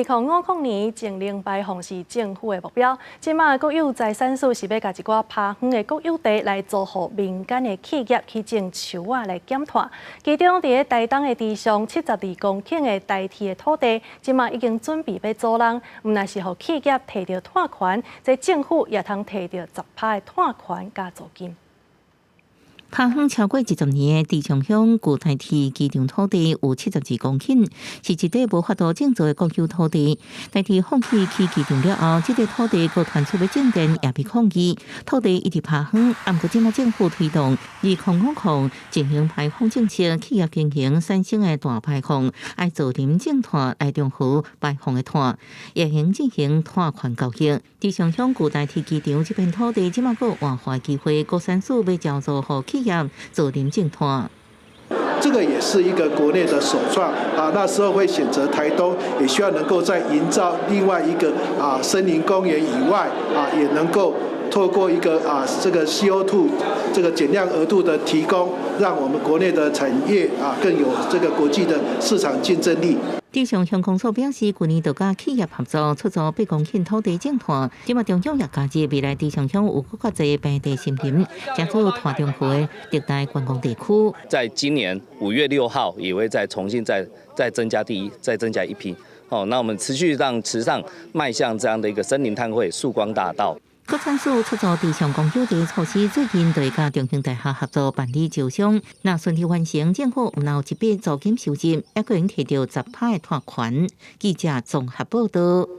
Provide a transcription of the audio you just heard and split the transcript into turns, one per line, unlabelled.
2050年淨零排放是政府的目標。這馬國有財產署是欲共一寡拋荒的國有地來租予民間的企業去種樹仔來減碳。其中佇咧台東的池上72公頃的台鐵的土地，這馬已經準備欲租人，毋但是予企業提著碳權，這政府也通提著10%的碳權佮租金。
拋荒超過20年的池上鄉舊台鐵機場土地有72公頃，是一塊無法度種植的國有土地。台鐵放棄起機場了後，這塊土地閣傳出欲種電也被抗議，土地一直拋荒。毋過這馬政府推動2050淨零排放政策，企業經營產生的碳排放，愛造林種碳來中和排放的碳，也會進行碳權交易。池上鄉舊台鐵機場這片土地，這馬閣有活化機會，國產署欲招租予企業造林種碳。
這個也是一個國內的首創啊！那時候會選擇台東，也希望能夠在營造另外一個森林公園以外啊，也能夠透過一個這個 CO2 這個減量額度的提供，讓我們國內的產業啊更有這個國際的市場競爭力。
池上鄉公所表示，去年就佮企業合作出租8公頃土地種碳，這馬中央也加入未來池上鄉有閣較濟平地森林，成做碳中和的熱帶觀光地區。
在今年5月6號，也會再重新再增加第一，再增加一批。哦，那我們持續讓池上邁向這樣的一個森林碳匯曙光大道。
國產署出租池上公有地措施，最近對佮中興大廈合作辦理招商，若順利完成，政府毋但有一筆租金收入，猶閣會提著10%的碳權。記者綜合報道。